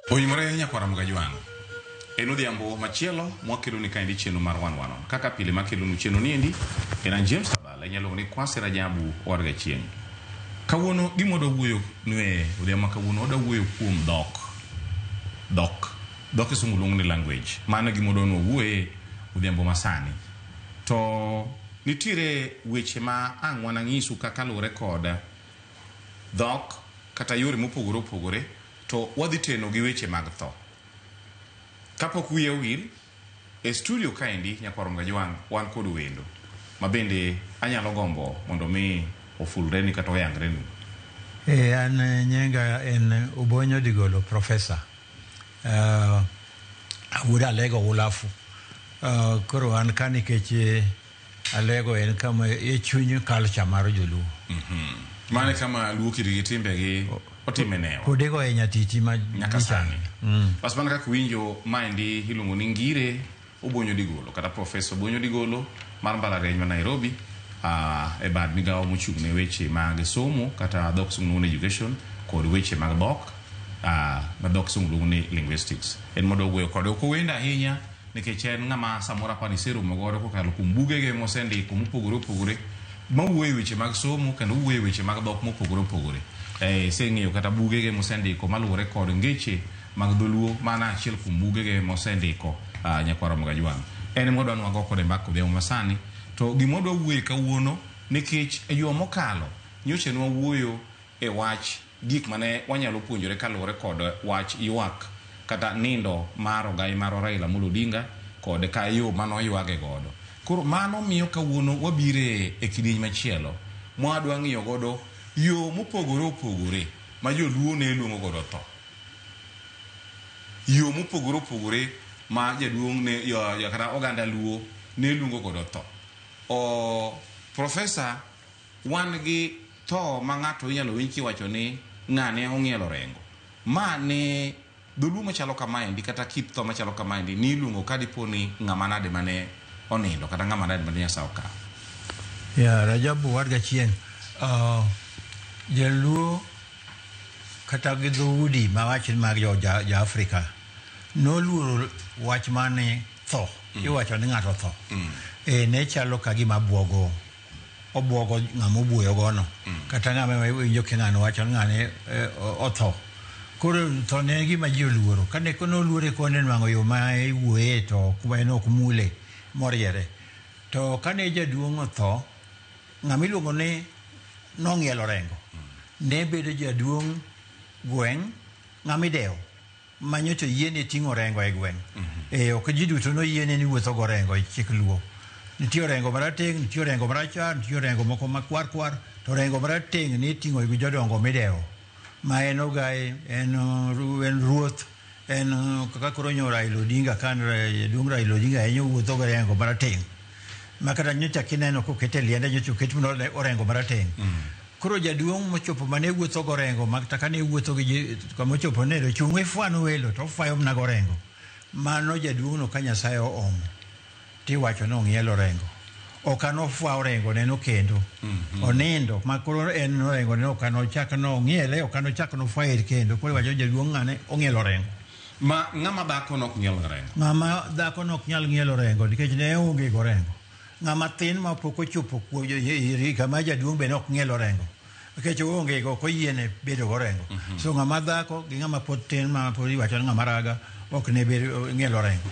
Onyimore nyakwara Mugajwang'. En odhiambo machielo mwakeloni kaendi chenro mar wan wanon. Kaka pile makelonu chenro niendi en an James Abala, inyalo luongo ni Kwasi Rajabu owar Gachieng'. Kawuono gima wadwa wuoyo nue odhiambo ma kawuono wadwa wuoyo kuom dhok. Dhok. Dhok kisungu luongo ni language. Mano e gima wadwa ni wawuoye odhiambo masani. To nitiere weche ma ang' wanang'isu kaka luwore kod dhok kata yore mopogore opogore to wadhi teno gi weche mag tho. Kapok wiya owil, e studio kaendi nyakwar Mgajwang' wan kod wendo ma bende anyalo gombo mondo mi ofulreni kata oyangrenu. Eh, an nyinga en Obonyo Digolo, professor. Wuod Alego Ulafu. Koro an ka nikech Alego en kama e chuny culture mar joluo. Mano e kama luo kitgi gi timbegi otime newa. Kuodego e nyatiti ma Nyaka sani. Bas mana kaka uwinjo maendi iluongo ni Ngire Obonyo Digolo kata Professor Obonyo Digolo mar mbalariany ma Nairobi e bad migawo mochung' ne weche mag somo kata dhok kisungu luongo ni education kod weche mag dhok ma dhok kisungu luongo ni linguistics. En modwa wuoyo kode. Ok owendo ahinya nikech en ng'ama samoro apani iseromo godo kokalo kuom bugege mosendiko mopogore opogore mawuoyo e weche mag somo kendo wuoyo e weche mag dhok mopogore opogore. Iseng'eyo kata bugege mosendiko maluwore kod ngeche mag dholuo mana achiel kuom bugege mosendiko nyakwar Ramogi Ajwang'. En ema wadwa ni wago kode mbaka odhiambo masani. To gima wadwa wuoye kawuono nikech e juma mokalo nyocha ne wawuoyo e wach gik mane wanyalo puonjore kaluwore kod wach ywak kata nindo mar ogai marwa Raila Amolo Odinga kod ka yo mane oywage godo. Koro mano miyo kawuono wabire e kidieny machielo mwadwa ng'iyo godo yo mopogore opogore ma joluo ne luongo godo tho. Yo mopogore opogore ma jaduong' ne yo, kata oganda luo ne luongo godo tho. O professor wan gi tho ma ng'ato inyalo winj kiwacho ni ng'ane ong'ielo orengo. Ma ne dholuo machalo kamaendi kata kit tho machalo kamaendi ni iluongo ka dipo ni ng'ama nade mane onindo kata ng'ama nade mane Nyasaye okawo. Ya, Rajabu war Gachieng'. Jaluo kata gi dhoudi mawach mag jo ja, ja Afrika noluoro wach mane tho. Iwacho ni ng'ato tho. E, ne chalo ka gima buogo obuogo ng'ama obuoyo gono kata ng'ama winjo ka ng'ano wacho ni ng'ane otho. Koro tho ne en gima ji oluoro. Kane noluore kone nwang'o yo ma iwuoye to kuma en ok mule moriere. To kane jaduong' otho, ng'ama iluongo ni nong'ielo orengo ne bedo jaduong' gweng' ng'ama idewo ma nyocha oyiene ting'o orengo e gweng'. Ok ji duto noyiene ni wuotho go orengo e chik Luo. Nitie orengo marateng', nitie orengo marachar, nitie orengo moko makwar kwar, to orengo marateng' ne iting'o gi jodongo midewo. Ma en ogaye, en ruoth, en kaka koro nyo Raila Odinga kan jaduong' Raila Odinga en owuotho gi orengo marateng'. Ma kata nyocha kineno kokete liende nyocha oket mana orengo marateng'. Koro jaduong' mochopo mane wuotho go orengo ma kata kane wuotho gi ji kama ochopo ne to chung' ifwano welo to ofwayo mana go orengo. Mano jaduong' no ka Nyasaye oomo tiwacho ni ong'ielo orengo. Ok an ofwa orengo neno kendo. Onindo ma koro en orengo ne ok an ochak no ng'iele ok an ochak nofwaye kendo. Koro iwacho ni jaduong' ng'ane ong'ielo orengo. Ma ng'ama dhako nok ng'iel orengo. Ng'ama dhako nok nyal ng'ielo orengo nikech ne onge go orengo. Ng'ama tin ma pok ochopo higa ma jaduong' bende ok ng'iel orengo. Nikech oonge go ok oyiene bedo go orengo. So ng'ama dhako gi ng'ama pod tin ma pod iwacho ni ng'ama raga ok ne bed ng'iel orengo.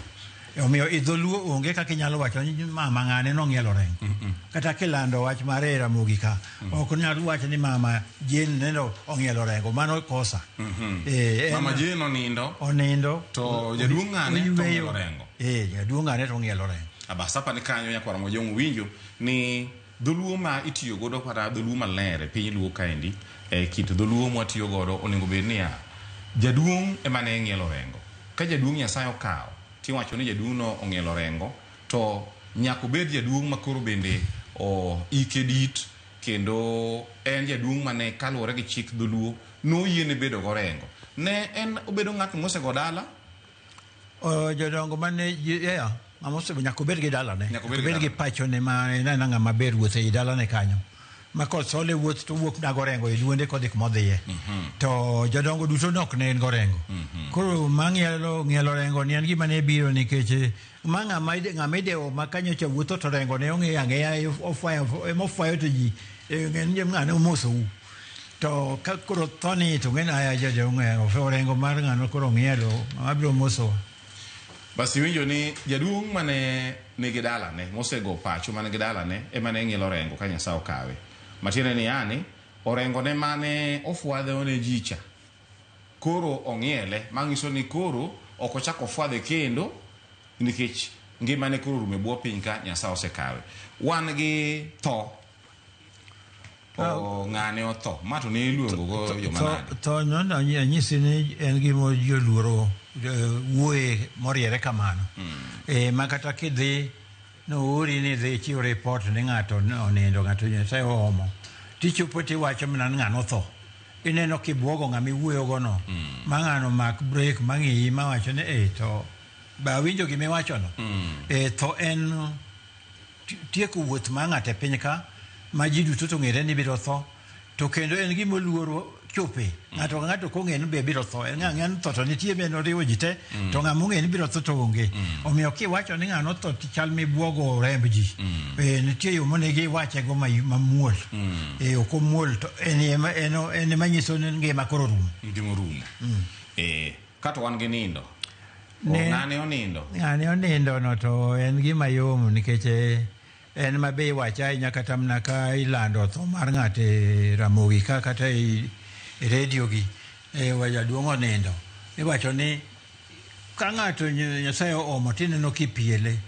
Omiyo e dholuo onge kaka inyalo wacho ni mama ng'ane nong'ielo orengo. Kata kilando wach mar e Ramogi ka, ok nyal wach ni mama Jane neno ong'ielo orengo. Mano kosa. Mama Jane onindo. Onindo. To jaduong' ng'ane to ong'ielo orengo. Jaduong' ng'ane to ong'ielo orengo. Abas apa ni kanyo nyakwar Mojong winjo ni dholuo ma itiyo godo kata dholuo maler e piny luo kaendi e kit dholuo mwatiyo godo onego bed niya jaduong' ema ne ng'ielo orengo. Ka jaduong' Nyasaye okawo, tiwacho ni jaduong' no ong'ielo orengo, to nyaka obed jaduong' ma koro bende o ike dit, kendo en jaduong' mane kaluwore gi chik dholuo noyiene bedo gorengo. Ne en obedo ng'at mosego dala? Jodongo mane yeah, ng'ama osego nyaka obed gi dalane. Nyaka obed gi Obed gi dalane. pachone ma en aena ng'ama ber wuotho ei dalane kanyo. Ma kosole wuoth to wuok na gorengo e duonde kodhi kuma odhiye. To jodongo duto nok ne en gorengo. Koro ma ng'ielo ng'ielo orengo ni en gima ne biro nikech ma ng'ama ng'ama idewo ma kanyocha wuotho to orengo ne ong'eyo ang'eya ofwayo emofwayo to ji ng'e ni ng'ane omosou. To ka koro thoni to ng'e ni aya jodongo orengo mar ng'ano koro ng'ielo ng'ama biro mosowa. Bas iwinjo ni jaduong' mane nigi dalane, mosego pacho mane nigi dalane, ema ne ng'ielo orengo ka Nyasaye okawe. Matiende ni yani, orengo ne mane ofwadho ne ji cha, koro ong'iele, manyiso ni koro ok ochak ofwadhe kendo, nikech ngimane koro orumo e bwo piny ka Nyasaye osekawe. Wan gi tho. Ng'ane otho. Ma to ne iluongo go yo manade? Tho no no anyisi ni en gima ji oluoro wuoye moriere kamano. Ma kata kidhi noori ni idhi ichiw report ni ng'ato onindo, ng'ato Nyasaye oomo. Tichopo tiwacho mana ni ng'ano otho. Ineno kibuogo ng'ama iwuoyo go no. Ma ng'ano mak break ma ng'iyi mawacho ni to ba awinjo gima iwacho no. Tho en tieko wuoth mar ng'ato e piny ka ma ji duto to ong'ere ni biro tho to kendo en gima oluoro chope. Ng'ato ka ng'ato kong'e ni be biro tho. En ng'a ni tho to nitie be oriwo ji te to ng'ama ong'e ni biro tho to onge. Omiyo kiwacho ni ng'ano otho to chal mibuogo remb ji. Nitie yo monego iwache go mamuol. Ok omuol to en ema nyiso ni ngima koro orumo. Ngima orumo. Kato wan gi nindo. Ng'ane onindo. Ng'ane onindo no to en gima yom nikech en ma be iwache ahinya kata mana ka ilando tho mar ng'ato e Ramogi ka kata e redio gi jaduong' onindo. Iwacho ni ka ng'ato Nyasaye oomo tineno kipiele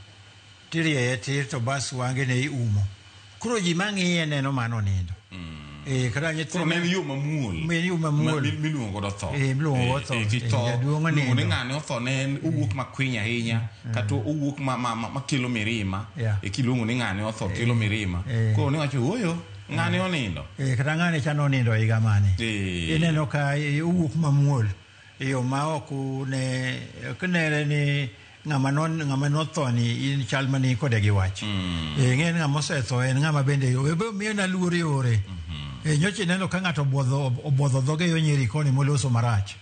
tirieye tir to bas wang'e ne iumo. Koro ji mang'iye neno mano onindo. Kata Koro ne en yo mamuol. En yo mamuol. Miluongo godo tho. Miluongo godo tho. Tho, Jaduong' iluongo ni onindo. ng'ane otho ne en owuok makwiny ahinya, kata owuok makelo mirima. Kiluongo ni ng'ane otho kelo mirima. Koro niwacho ooyo, ng'ane onindo. Kata ng'ane cha nonindo higa mane. Ineno ka owuok mamuol. E yo ma ok ne, ok nere ni ng'ama notho ni in chal mani kode gi wach. Ng'e ni ng'ama osetho en ng'ama bende be miyo na luor yore. Nyocha ineno ka ng'ato obuodho dhoge yo Nyeri koni moloso marach.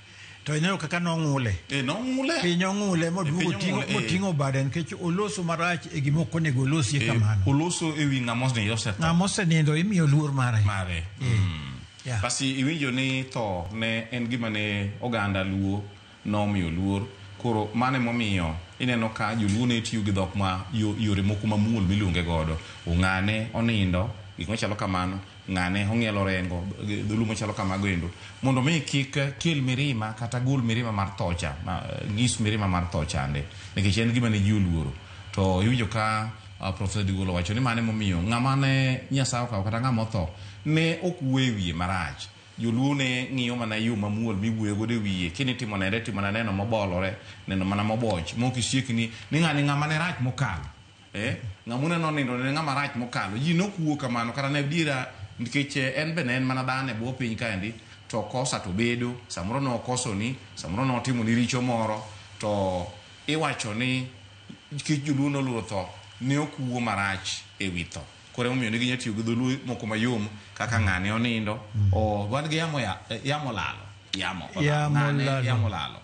To ineno kaka nong'ule. Nong'ule. Piny ong'ule moduogo Piny ong'ule, moting'o bade nikech oloso marach e gima ok onego olosie kamano. Oloso e wi ng'ama osetho. Ng'ama osenindo imiyo luor mare. Mare. Basi iwinjo ni tho ne en gima ne oganda Luo nomiyo luor. Koro mano emomiyo ineno ka joluo ne tiyo gi dhok ma yore moko mamuol miluonge godo. Ong'ane onindo, gik machalo kamano, ng'ane ong'ielo orengo, dholuo machalo kamago endo. Mondo mi kik kel mirima kata gol mirima mar tho cha, nyis mirima mar tho chande, nikech en gima ne ji oluoro. To iwinjo ka Professor Digolo wacho ni mano emomiyo ng'ama ne Nyasaye okawo kata ng'ama otho ne ok wuo e wiye marach. Joluo ne ng'iyo mana yo mamuol miwuoyo godo e wiye, kini timo nede, timo mana neno mobolore, neno mana moboch, mok isiekni ni ng'ani ng'ama ne rach mokalo. Ng'ama uneno nindo ne ng'ama rach mokalo. Ji nok wuo kamano, kata ne adiera, nikech en be ne en mana dhano e bwo piny kaendi, to kosa to bedo, samoro ne okosoni, samoro ne otimoni richo moro, to iwacho ni nikech joluo noluoro tho, ne ok wuo marach e wi tho. Koro emomiyo ne ginya tiyo gi dholuo moko mayom kaka ng'ane onindo, o wan gi yamo yamo lalo. Yamo olalo. Yamo Ng'ane, lalo. yamo lalo.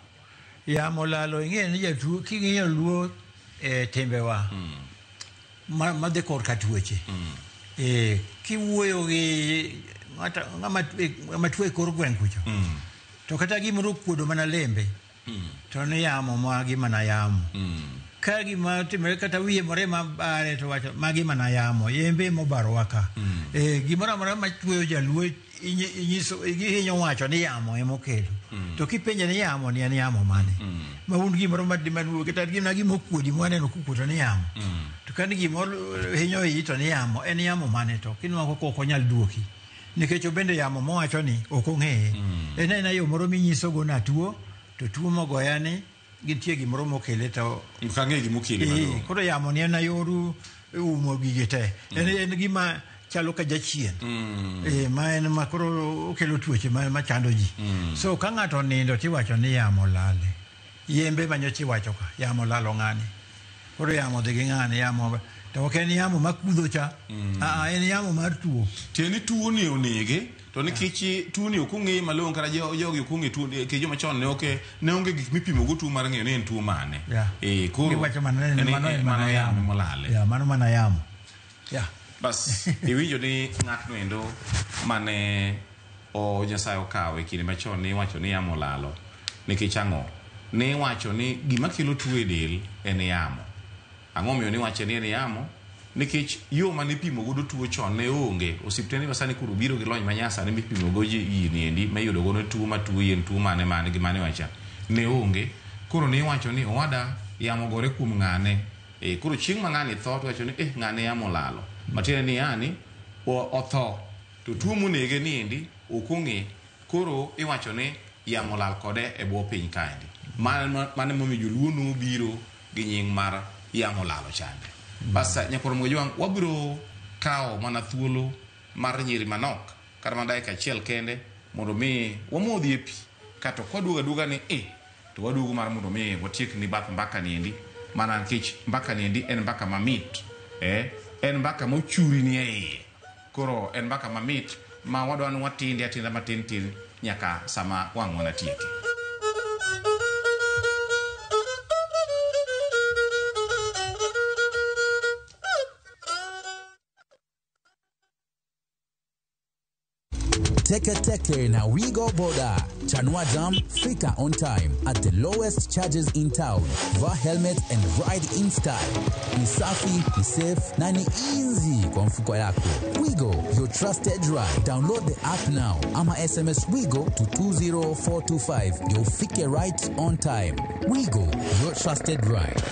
Yamo lalo, ing'eyo ni jatuo king'iyo luo e timbewa, madhi korka tuoche. Kiwuoyo gi ng'ama tuo e kor gweng' kucho, to kata gimoro okuodo mana lembe, to ni yamo magi mana yamo. Ka gima timore kata wiye moro ema bare to wacho magi mana yamo, yembe mobarowa ka. Gimoro amora matuoyo jaluo inyiso, gihinyo wacho ni yamo ema okelo. To kipenje ni yamo ni en yamo mane? Ma un gimoro maduong', kata gima okuodi mwaneno kokuoto ni yamo. To ka ni gimoro hinyo iyi to ni yamo, en yamo mane to? Kinwang'o ka ok onyal duoki. Nikech obende yamo mowacho ni ok ong'eye. En aena yo moro minyisogo ni atuo, to tuo mogoya ni Gintie gimoro mokele to Ok ang'e gimokele malong'o. Koro yamo ni en ayoru umo gige te. En gima chalo ka jachien. Ma en ma koro okelo tuoche ma chando ji. So ka ng'ato nindo tiwacho ni yamo lale. Yembe manyocha iwacho ka yamo lalo ng'ani. Koro yamo dhi gi ng'ani yamo to ok en yamo makudho cha. En yamo mar tuo. Tiende ni tuo ni onege to nikech tuo ni ok ong'e malong'o kata jogi ok ong'e tuo nikech joma chon ne ok ne onge gik mipimo go tuo mar ng'eyo ni en tuo mane. Koro iwacho mana ni mano en mana yamo molale. Yeah, mano mana yamo. Yeah. Bas iwinjo ni ng'atno endo mane o Nyasaye okawe kinde machon ne iwacho ni yamo olalo nikech ang'o? Ne iwacho ni gima kelo tuo e del en yamo. Ang'o miyo niwacho ni en yamo? Nikech yo mane ipimo godo tuo chon ne onge. Osiptende ma sani koro biro gi lony manyasani mipimo go gini endi miyudo godo tuo ma tuo en tuo mane mane gi mane wacha ne onge. Koro ne iwacho ni owada yamo gore kuom ng'ane. Koro chieng' ma ng'ani tho to iwacho ni ng'ane yamo olalo. Matiende ni yani otho to tuo monege ni endi ok ong'e. Koro iwacho ni yamo olal kode e bwo piny kaendi. Mano emomiyo joluo nobiro gi nying mar yamo olalo chande. Bas nyakwar Mojwang' wabiro kawo mana thuolo mar nyiri manok kata mana dakika achiel kende mondo mi wamodhie pi kato kwaduogo aduoga ni to waduogo mar mondo mi watiek ni bath mbaka ni endi mana nikech mbaka ni endi en mbaka mamit en mbaka mochuri ni e iye. Koro en mbaka mamit ma wadwa ni watinde atinda matin tin nyaka sama wang' wanatieke. Teke Teke na Wigo Boda. Chanua Jam, fika on time at the lowest charges in town. Vaa helmet and ride in style. Ni safi, ni safe na ni easy kwa mfuko yako. Wigo, your trusted ride. Download the app now. Ama SMS Wigo to 20425. You'll fike right on time. Wigo, your trusted ride.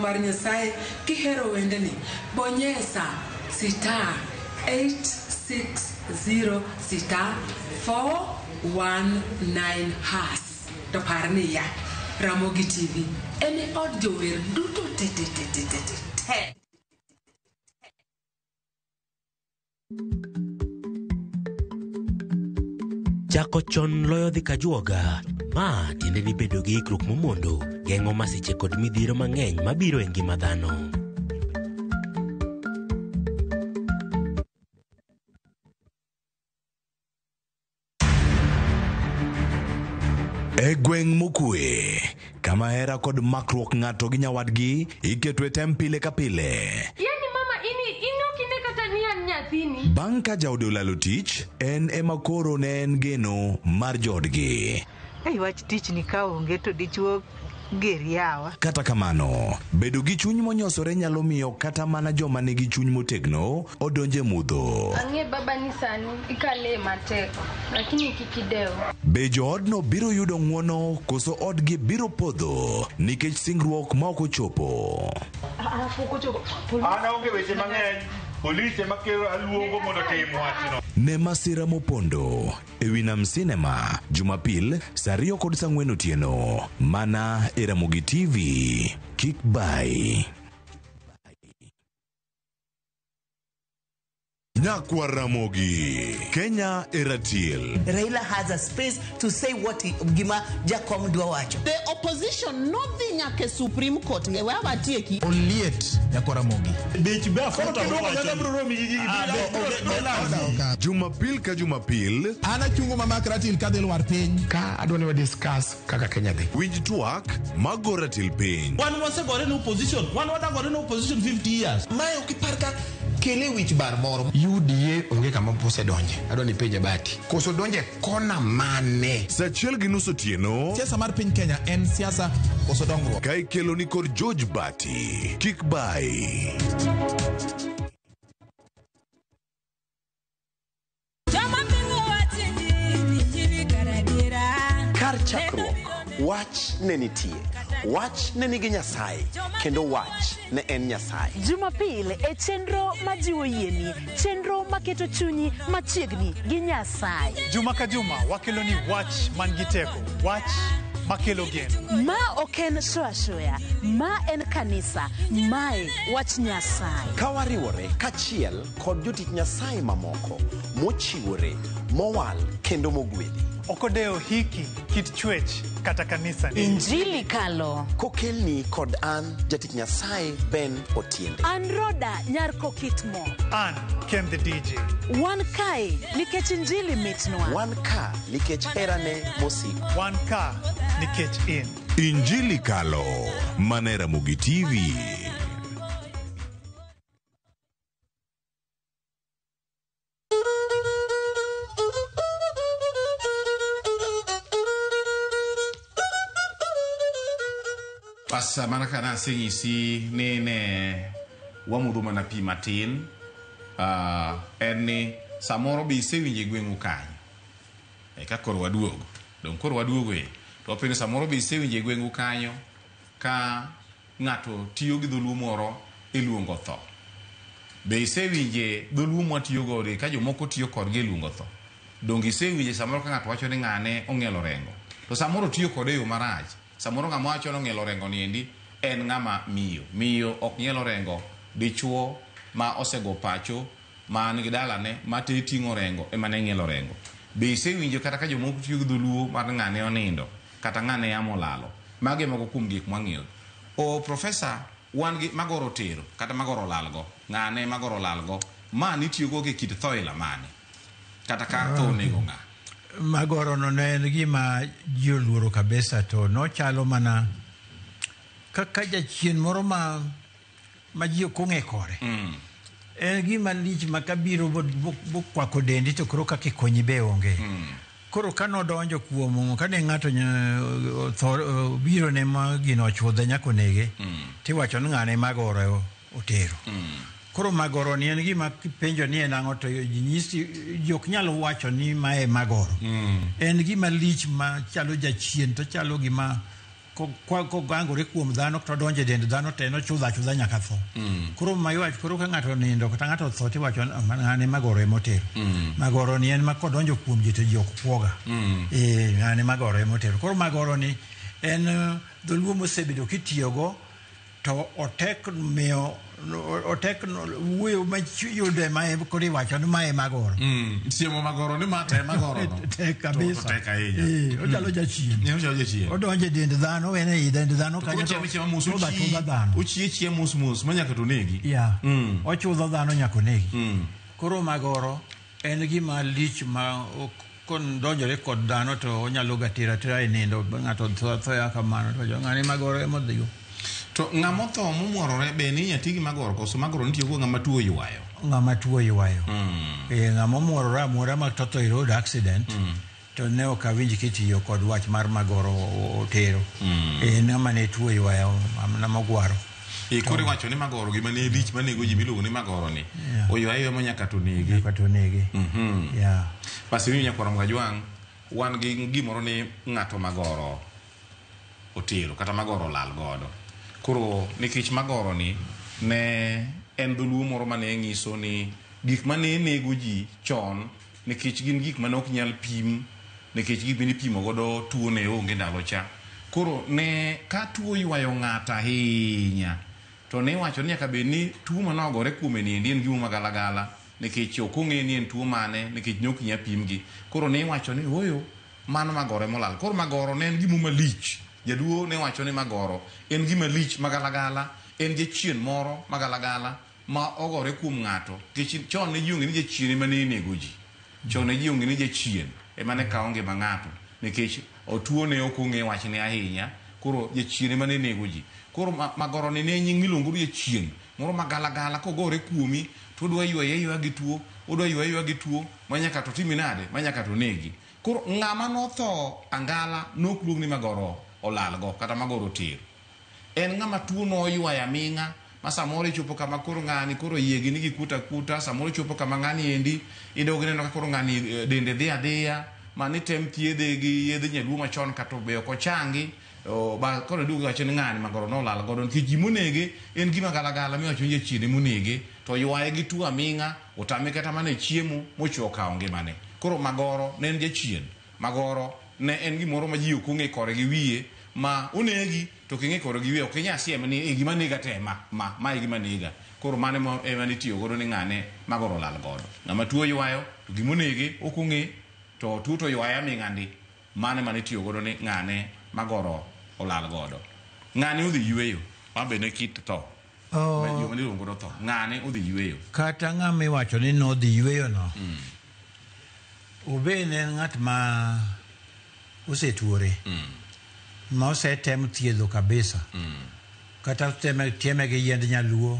Mar Nyasaye kihero wendeni bonyesa star 860 star 419 hash to par niya Ramogi TV en od jower duto te te te te te te. Chako chon loyo dhi kajuoga. Ma tiende ni bedo gi ikruok momondo geng'o masiche kod midhiero mang'eny mabiro e ngima dhano. E gweng' mokwe, kama hera kod makruok ng'ato gi nyawadgi iketo e tem pile ka pile. Yani mama ini inokine kata ni an nyathini. Bang' ka jaode olalo tich, en ema koro ne en geno mar joodgi. Ei wach tich ni ka onge to dichuo ger yawa. Kata kamano, bedo gi chuny monyosore nyalo miyo kata mana joma nigi chuny motegno odonje mudho. Ang'e baba ni sani ikale matek, lakini kik idew. Be joodno biro yudo ng'uono koso odgi biro podho nikech singruok ma ok ochopo? An aonge weche mang'eny. Polise makelo aluongo mondo otim wachno. Ne masira mopondo e wi Nam Cinema Jumapil saa 2 kod saa 4 otieno mana e Ramogi TV. Kik bai. Nyakwar Ramogi, Kenya e ratil. Raila has a space to say what gima Jakom dwa wacho. The opposition nodhi nyaka Supreme Court. E wawatieki. Oliet Nyakwar Ramogi. Bech be aforo Jumapil ka Jumapil. An achungo mamak ratil kadhi lwar piny. Ka adwa ni wa discuss kaka Kenya dhi. Winj twak mago ratil piny. Wan wasegore ne opposition. Wan wadagore ne opposition 50 years. Mae ok ipar ka Kele wich bar moro. UDA onge kama osedonje. Adwa ni penje Bati. Koso donje kona mane? Saa achiel gi nus otieno. Siasa mar piny Kenya en siasa koso dongruok. Ka ikelo ni kod George Bati. Kik bai. Kar chakruok, wach ne nitie. Wach ne nigi Nyasaye, kendo wach ne en Nyasaye. Jumapil e chenro majiwo yieni, chenro maketo chunyi machiegni gi Nyasaye. Juma ka juma wakelo ni wach man gi teko, wach makelo geno. Ma ok en show ashoya, ma en kanisa, mae wach Nyasaye. Ka wariwore kachiel kod jotich Nyasaye mamoko mochiwore, mowal kendo mogwedhi. Ok odewo hiki, kit chwech kata kanisa ni. Injili kalo. Kokelni kod an jatich Nyasaye Ben Otiende. An Roda nyar Kokitmo. An Ken the DJ. Wan kae nikech injili mitnwa. Wan ka nikech herane mosiko. Wan ka nikech in. Injili kalo. Mana Ramogi TV. Bas mana ka nasenyisi ni ne wamodho mana pi matin, en ni samoro be isewinjo e gweng'u kanyo. Eka koro waduogo. Dong' koro waduogo e. To wapenjo samoro be isewinjo e gweng'u kanyo ka ng'ato tiyo gi dholuo moro e luongo tho. Be isewinje dholuo mwatiyo godo ka jomoko tiyo kodgi e luongo tho. Dong' isewinje samoro ka ng'ato wacho ni ng'ane ong'ielo orengo. To samoro tiyo kode e yo marach. Samoro ng'ama wacho ni ong'ielo orengo ni endi en ng'ama miyo. Miyo ok ng'iel orengo, dichuo ma osego pacho, ma nigi dalane, ma te ting'o orengo, ema ne ng'ielo orengo. Be isewinjo kata ka jomoko tiyo gi dholuo mar ng'ane onindo, kata ng'ane yamo olalo. Mago e moko kuom gik mwang'iyo. O profesa, wan gi magoro tero, kata magoro olalgo, ng'ane magoro olalgo, ma nitiyogo e kit tho ila mane? Kata ka tho onego ng'a? Magoro no ne en gima ji oluoro kabisa, to nochalo mana kaka jachien moro ma ji ok ong'e kore. En gima lich ma kabiro bokwako dendi to koro kaka ikonyi be onge. Koro kanodonjo kuom kane ng'ato biro ne ma gino ochudhe nyaka onege, tiwacho ni ng'ane magoro otero. Koro magoro ni en gima kipenjo ni en ang'o to ji nyisi, ji ok nyal wacho ni mae magoro. En gima lich ma chalo jachien to chalo gima kogangore kuom dhano to donjo e dend dhano to en ochudha achudha nyaka tho. Koro ma iwacho koro ka ng'ato onindo kata ng'ato otho tiwacho ng'ane magoro ema otero. Magoro ni en ma kodonjo kuom ji to ji ok puoga. Ng'ane magoro ema otero. Koro magoro ni en dholuo mosebedo kitiyogo to otek miyo otek wuoyo ma yude ma koro iwacho ni mae magoro. Siemo magoro ni ma te magoro no. Tek kabisa. To tek ahinya. Ochalo jachien. Ochalo jachien. Odonjo e dend dhano, en e dend dhano kanyo to ochudha chudha dhano. Ochie chie mos mos ma nyaka to negi. Yeah. Ochudho dhano nyaka onegi. Koro magoro en gima lich ma kondonjore kod dhano to onyalo ga tera tera e nindo ng'ato tho athoya kamano to wacho ng'ane magoro ema odhigo. To ng'ama otho momworore be ni inya ti gi magoro koso magoro nitie go ng'ama tuo ywayo? Ng'ama tuo ywayo. Ng'ama omworore amwora ma totho e road accident to ne ok awinj kitiyo kod wach mar magoro otero. Ng'ama ne tuo ywayo namogwaro. Koro iwacho ni magoro gima ne lich manego ji miluongo ni magoro ni. Oywaye ma nyaka to nege. Nyaka to nege. Yeah. Basi winjo nyakwar Mgajwang', wan gi gimoro ni ng'ato magoro otero kata magoro olal godo. Koro nikech magoro ni ne en dholuo moro mane nyiso ni gik mane nego ji chon nikech gin gik mane ok nyal pim, nikech gik mane ipimo godo tuo ne onge ndalo cha. Koro ne ka tuo ywayo ng'ato ahinya to ne iwacho ni nyaka bed ni tuo manogore kuome ni endi en gimo magalagala nikech ok ong'e ni en tuo mane nikech ne ok nyal pimgi. Koro ne iwacho ni ooyo mano magoro emolal. Koro magoro ne en gimo malich. Jaduo ne wacho ni magoro en gima lich magalagala, en jachien moro magalagala ma ogore kuom ng'ato. Nikech chon ne ji onge ni jachien ema ne nego ji. Chon ne ji onge ni jachien ema ne kawo ngima ng'ato nikech otuo ne ok ong'e wachne ahinya. Koro jachien ema ne nego ji. Koro magoro ni ne nying miluongo ni jachien moro magalagala kogore kuomi to odwa ywayi aywa gi tuo, odwa ywayi aywa gi tuo ma nyaka to timi nade, ma nyaka to negi. Koro ng'ama notho angala nok luong ni magoro olalgo kata magoro otero. En ng'ama tuo noywayo aming'a ma samoro ichopo kama koro ng'ani koro yiegi nigi kuot akuta, samoro ichopo kama ng'ani endi idog ineno ka koro ng'ani dende dhi adhiya, ma nitem thiedhe gi yedhe nyaluo machon kata be ok ochangi. Ba koro iduogo iwacho ni ng'ani magoro nolal godo nikech gimonege en gima galagala miwacho ni jachien emonege to ywaye gi tuo aming'a otame kata mana e chiemo mochwo okawo ngimane. Koro magoro ne en jachien, magoro ne en gimoro ma ji ok ong'e kore gi wiye ma onegi to ok ing'e kore gi wiye, ok inyal sieme ni e gima nega te ma ma ma e gima nega. Koro mano ema nitiyo godo ni ng'ane magoro olal godo. Ng'ama tuo ywayo to gimonege ok ong'e to tuo to ywaye aming'a ndi. Mano ema nitiyo godo ni ng'ane magoro olal godo. Ng'ane odhi yweyo, ma be ne kit tho. Oh. Yo mane iluongo godo tho. Ng'ane odhi yweyo. Kata ng'ama iwacho ni nodhi yweyo no. Obe ne en ng'at ma osetuore. Ma osetem thiedho kabisa. Kata oteme tieme gi yiend nyaluo.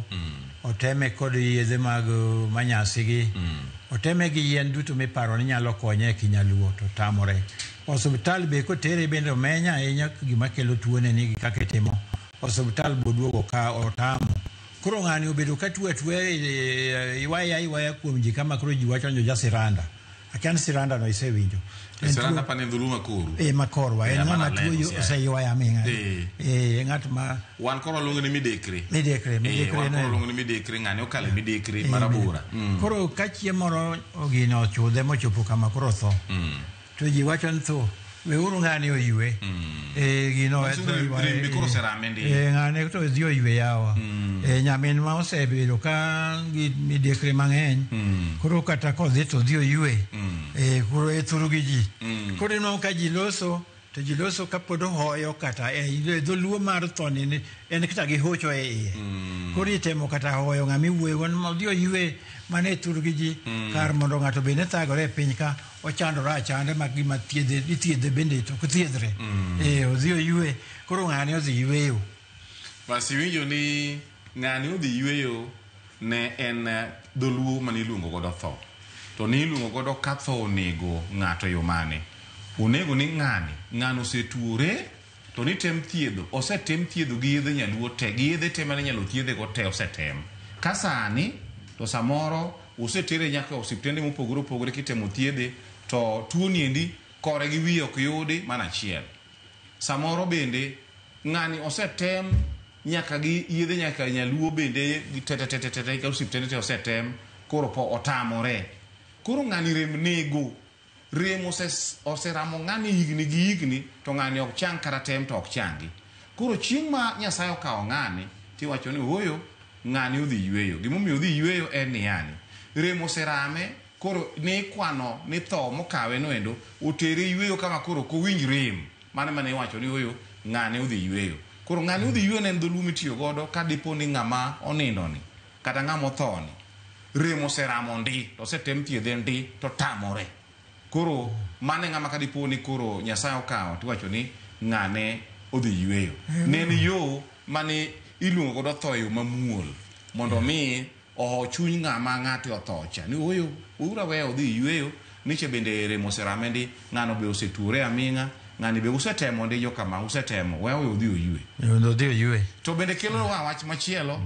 Oteme kod yedhe mag manyasi gi. Oteme gi yien duto miparo ni nyalo konye e kinyaluo to tamore. Osiptal be kotere bende omenya ahinya gima kelo tuone ni gi kaka itimo. Osiptal boduogo ka otamo. Koro ng'ani obedo ka tuo atuoya ywaya aywaya kuom ji kama koro ji wacho ni ja siranda. Akia ni siranda no isewinjo. En Siranda tuo- pane dholuo makoru. Eh, makorwa. En Eh, ng'ama mana tuo lendo siaya. oseywaya aming'a. Eh. Eh, ng'at ma Wan koro waluonge ni midekre. Midekre, midekre wan no koro en. waluonge ni midekre, ng'ani okalo e midekre Eh, marabora. Koro ka chieng' moro gino ochudhe mochopo kama koro otho. To ji wacho ni tho, weuru ng'ani oywe. Eh, gino Manyiso ni rem be koro oserame ndi. Eh, ng'ane to odhi oywe yawa. Eh, nyamin ma osebedo ka gi midekre mang'eny. Koro kata kodhi to odhi oywe. Eh, koro e thuru gi ji. Koro inwang'o ka ji loso, to ji loso kapod ohoyo kata e dholuo mar tho ni ni en kata gi hocho e iye. Koro itemo kata hoyo ng'ama iwuoyogo ni odhi oywe mana e thur gi ji kar mondo ng'ato bende thagore e piny ka ochandore achanda ma gima thiedhe ithiedhe bende to ok thiedhre. Eh, odhi oywe. Koro ng'ani odhi yweyo. Bas iwinjo ni ng'ani odhi yweyo ne en dholuo mane iluongo godo tho. To ne iluongo godo ka tho onego ng'ato e yo mane. Onego ni ng'ani, ng'ano osetuore to nitem thiedho, osetem thiedho gi yedhe nyaluo te, gi yedhe te mane inyalo thiedhe go te osetem. Ka sani to samoro osetere nyaka e osiptende mopogore opogore kitemo thiedhe to tuo ni endi kore gi wiye ok yudi mana achiel. Samoro bende ng'ani osetem nyaka gi yedhe nyaka nyaluo bende gi te te te te te te osiptende te osetem koro po otamore. Koro ng'ani rem nego. Rem oseramo ng'ani higni gi higni to ng'ani ok chang kata tem to ok changi. Koro chieng' ma Nyasaye okawo ng'ani tiwacho ni ooyo ng'ani odhi yweyo. Gimomiyo odhi yweyo en niyani. Rem oserame koro ne ikwano ni tho mokawe no endo otere yweyo kama koro ok owinj rem. Mano ema ne iwacho ni ooyo ng'ani odhi yweyo. Koro ng'ani odhi yweyo ne en dholuo mitiyo godo ka dipo ni ng'ama onindo ni kata ng'ama otho ni rem oseramo ndi to osetem thiedhe ndi to tamore. Koro mano e ng'ama ka dipo ni koro Nyasaye okawo tiwacho ni ng'ane odhi yweyo. Ne en yo mane iluongo godo tho e yo mamuol mondo mi oho chuny ng'ama ng'ate otho cha. Ni ooyo, weuru aweya odhi yweyo niche bende rem oserame ndi, ng'ano be osetuore aming'a, ng'ani be usetemo ndi jokama, usetemo, we awe odhi oywe. Mondo odhi oywe. To bende kelo wa wach machielo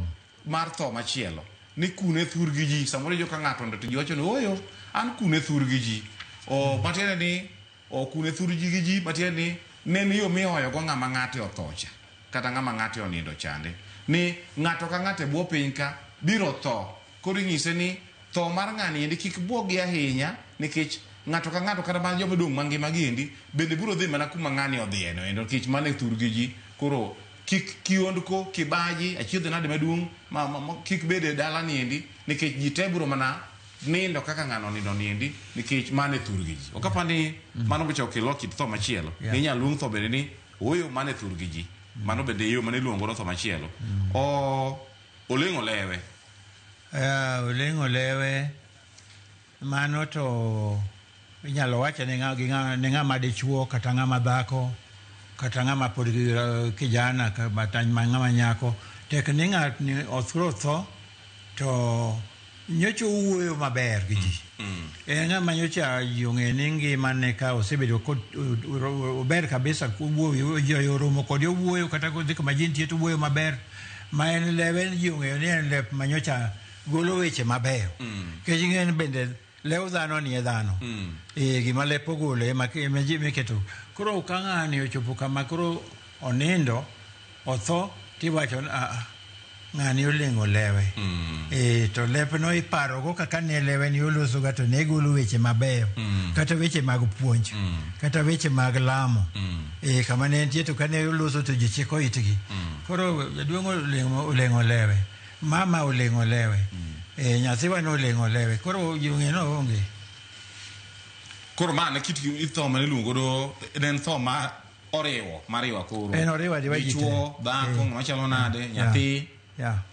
mar tho machielo ni kune thur gi ji. Samoro iwinjo ka ng'ato to ji wacho ni ooyo, an kune thur gi ji. O matiende ni o kune thur ji gi ji matiende ni ne en yo mihoyo go ng'ama ng'ate otho cha kata ng'ama ng'ate onindo chande. Ni ng'ato ka ng'ato e bwo piny ka biro tho. Koro inyise ni tho mar ng'ani endi kik bwogi ahinya nikech ng'ato ka ng'ato kata mana joma odong' mangima gi endi bende biro dhi mana kuma ng'ani odhiye no endo nikech mano e thur gi ji. Koro kik kiondko, kibaji, achiedh nade maduong' ma kik bed e dala ni endi nikech ji te biro mana nindo kaka ng'ano onindo ni endi nikech mano e thur gi ji. Ok apar ni mano bocha okelo kit tho machielo. Inyalo luong tho bende ni ooyo mano e thur gi ji. Mano bende yo mane iluongo godo tho machielo. O oleng'o lewe. Oleng'o lewe mano to inyalo wache ne ng'a, gi ng'a, ne ng'ama dichuo kata ng'ama dhako kata ng'ama pod kijana kata ng'ama nyako. Tek ni ng'atni othro tho to nyocha owuoyo maber gi ji. En ng'ama nyocha ji ong'e ni ngimane ka osebedo ober kabisa kowuoyo ji oromo kode owuoyo kata kodhi kama ji nitie to owuoyo maber ma en lewe ji ong'eyo ni en lep ma nyocha golo weche mabeyo. Nikech ing'e ni bende lew dhano ni e dhano. Gima lep ogolo ema ema ji miketo. Koro ka ng'ani ochopo kama koro onindo otho tiwacho ni "Ah, ng'ani oleng'o lewe. To lepno iparogo kaka ne lewe ni olosoga to ne golo weche mabeyo kata weche mag puonj kata weche mag lamo. Kama ne entie to kane oloso to ji chiko itgi. Koro jaduong' oleng'o lewe, mama oleng'o lewe, nyathiwa noleng'o lewe. Koro ji ong'e ni oonge. Koro ma ne kit tho mane iluongo godo ne en tho ma oriwo mariwa koro. En oriwo ariwa ji te. Dichuo, dhako, ng'ama chalo nade, nyathi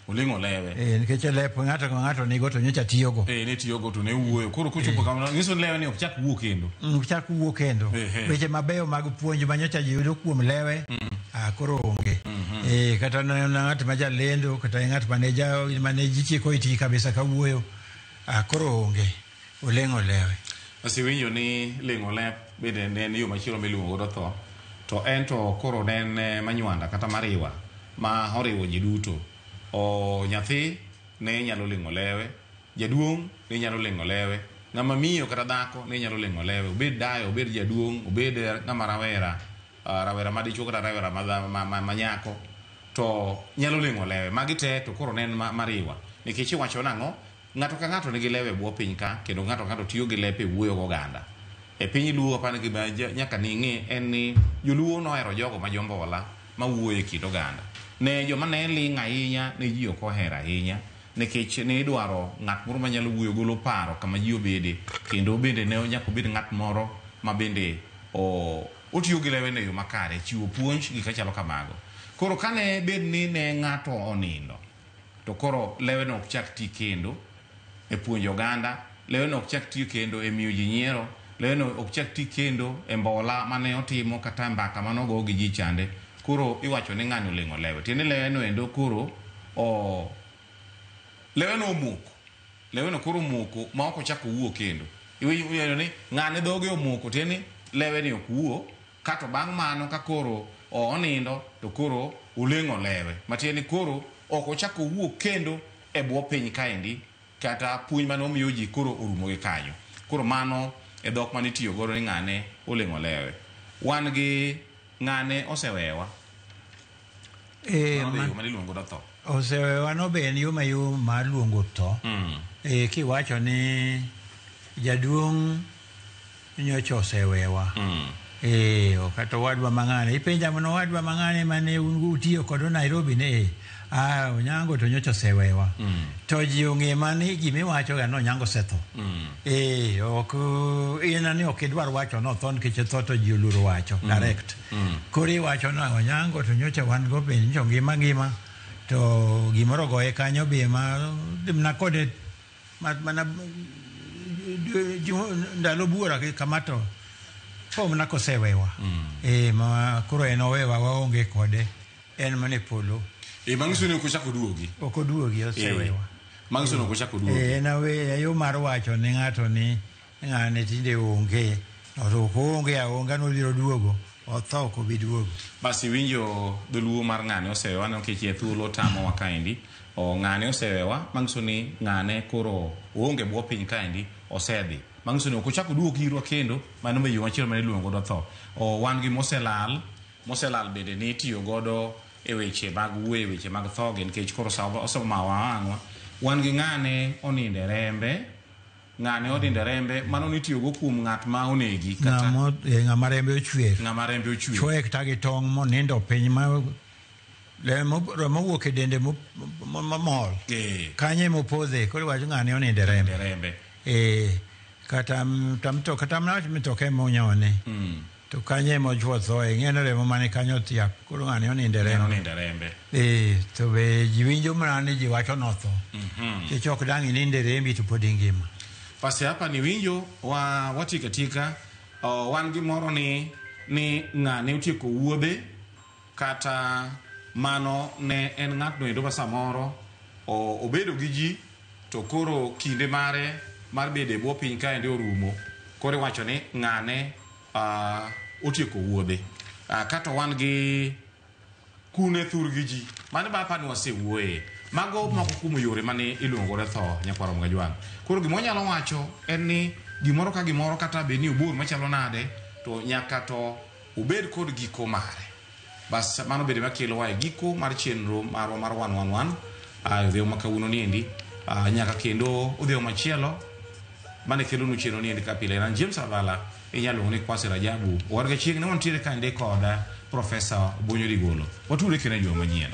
oleng'o lewe. Nikech lep ng'ato ka ng'ato nigo to nyocha tiyogo. Ne tiyogo to ne wuoyo. Koro kochopo kama nyiso ni lewe ni ok chak wuo kendo. Ok chak wuo kendo. Weche mabeyo mag puonj ma nyocha ji yudo kuom lewe, koro onge. Kata ng'at ma jalendo, kata ng'at mane mane ji chiko itgi kabisa ka wuoyo, koro onge. Oleng'o lewe. Asewinjo ni leng'o lep bende ne en yo machielo miluongo godo tho. To en to koro ne en manywanda kata mariwa ma oriwo ji duto. O nyathi ne nyalo leng'o lewe, jaduong' ne nyalo leng'o lewe, ng'ama miyo kata dhako ne nyalo leng'o lewe, obed dayo, obed jaduong', obed ng'ama rawera, rawera madichuo kata rawera ma nyako, to nyalo leng'o lewe. Magi te to koro ne en mariwa. Nikech iwacho nang'o? Ng'ato ka ng'ato nigi lewe e bwo piny ka, kendo ng'ato ka ng'ato tiyo gi lepe e wuoyo goganda. E piny Luo apani gima nyaka ning'e en ni joluo nohero jogo ma jombola ma wuoyo e kind oganda. Ne joma ne ling' ahinya ne ji ok ohero ahinya nikech ne idwaro ng'at moro manyalo wuoyo golo paro kama ji obede kendo bende ne nyaka obed ng'at moro ma bende otiyo gi lewe e yo makare, chiwo puonj gik machalo kamago. Koro kane bed ni ne ng'ato onindo to koro lewe no ok chak ti kendo e puonjo oganda, lewe no ok chak ti kendo e miyo ji nyiero, lewe no ok chak ti kendo e mbola mane otimo kata mbaka mane ogo gi ji chande. Koro iwacho ni ng'ani oleng'o lewe. Tiende lewe no endo koro lewe no omoko. Lewe no koro omoko ma ok ochak owuo kendo. Iwinjo ni ng'ani dhoge omoko, tiende ni lewe ni ok wuo. Kato bang' mano ka koro onindo to koro oleng'o lewe. Matiende ni koro ok ochak owuo kendo e bwo piny kaendi kata puonj mane omiyo ji koro orumo gi kanyo. Koro mano e dhok mane itiyo godo ni ng'ane oleng'o lewe. Wan gi ng'ane osewewa. Mano be yo mane iluongo godo tho. Osewewa no be en yo mayom mar luongo tho. Kiwacho ni jaduong' nyocha osewewa. Kata owadwa mang'ane. Ipenja mana owadwa mang'ane mane un go utiyo kodo Nairobi ne. Onyango to nyocha osewewa. To ji ong'e mani gimiwacho ga ni Onyango osetho. Ok in ni ok idwar wacho ni otho nikech tho to ji oluoro wacho direct. Koro iwacho ni Onyango to nyocha wan go be nyocha ngima ngima to gimoro ogoye kanyo be ma mana kode mana ndalo buora kama to tho mana kosewewa. Ma koro en owewa waonge kode en mana e polo. Manyiso ni ok ochak oduogi. Ok oduogi osewewa. Manyiso ni ok ochak oduogi. En yo mar wacho ni ng'ato ni ng'ane tinde onge. To ok oonge aonga nobiro duogo. Otho ok obi duogo. Basi winjo dholuo mar ng'ane osewewa nikech e thuolo tamowa kaendi. Ng'ane osewewa manyiso ni ng'ane koro oonge bwo piny kaendi osedhi. Manyiso ni ok ochak oduog irwa kendo mano be yo machielo mane iluongo godo tho. Wan gi moselal, moselal bende ne itiyo godo e weche mag wuoyo e weche mag tho gi nikech koro sa osemawa wang'wa. Wan gi ng'ane onindo e rembe, ng'ane onindo e rembe, mano nitiyogo kuom ng'at ma onegi kata Ng'ama rembe ochwer. Ng'ama rembe ochwer. Chwoye kata gi tong' monindo piny ma remo owuok e dende momol. Kanyo ema opodhe, koro iwacho ng'ane onindo e rembe. Rembe. Kata kata mana mitoka ema onyone. To kanyo ema ochuo thoe, ing'e ni remo mane kanyo othiap, koro ng'ane onindo e rembe. Onindo e rembe. To be ji winjo mana ni ji wacho notho. Nikech ok dang' inind e rembi to pod ingima. Basi hapa ni winjo wa watika tika wan gi moro ni ng'ane otieko wuodhe kata mano ne en ng'atno endo ma samoro obedo gi ji to koro kinde mare mar bedo e bwo piny kaendi orumo, koro iwacho ni ng'ane otieko wuodhe. Kato wan gi kune thur gi ji mano ba apani wasewuoye. Mago moko kuom yore mane iluongo godo tho nyakwar Omgajwang'. Koro gima wanyalo wacho en ni gimoro ka gimoro kata bed ni obor machalo nade to nyaka to obed kod giko mare. Bas mano bende makelowa e giko mar chenro marwa mar 111 odhiambo ma kawuono niendi nyaka kendo odhiambo machielo mane kelonu chenro niendi ka pile. An James Avala, inyalo luongo ni Kwasi Rajabu. Owadgi chieng' ne wantiere kaendi kod Profesa Obonyo Rigolo. Watudre kendo e juma manyien.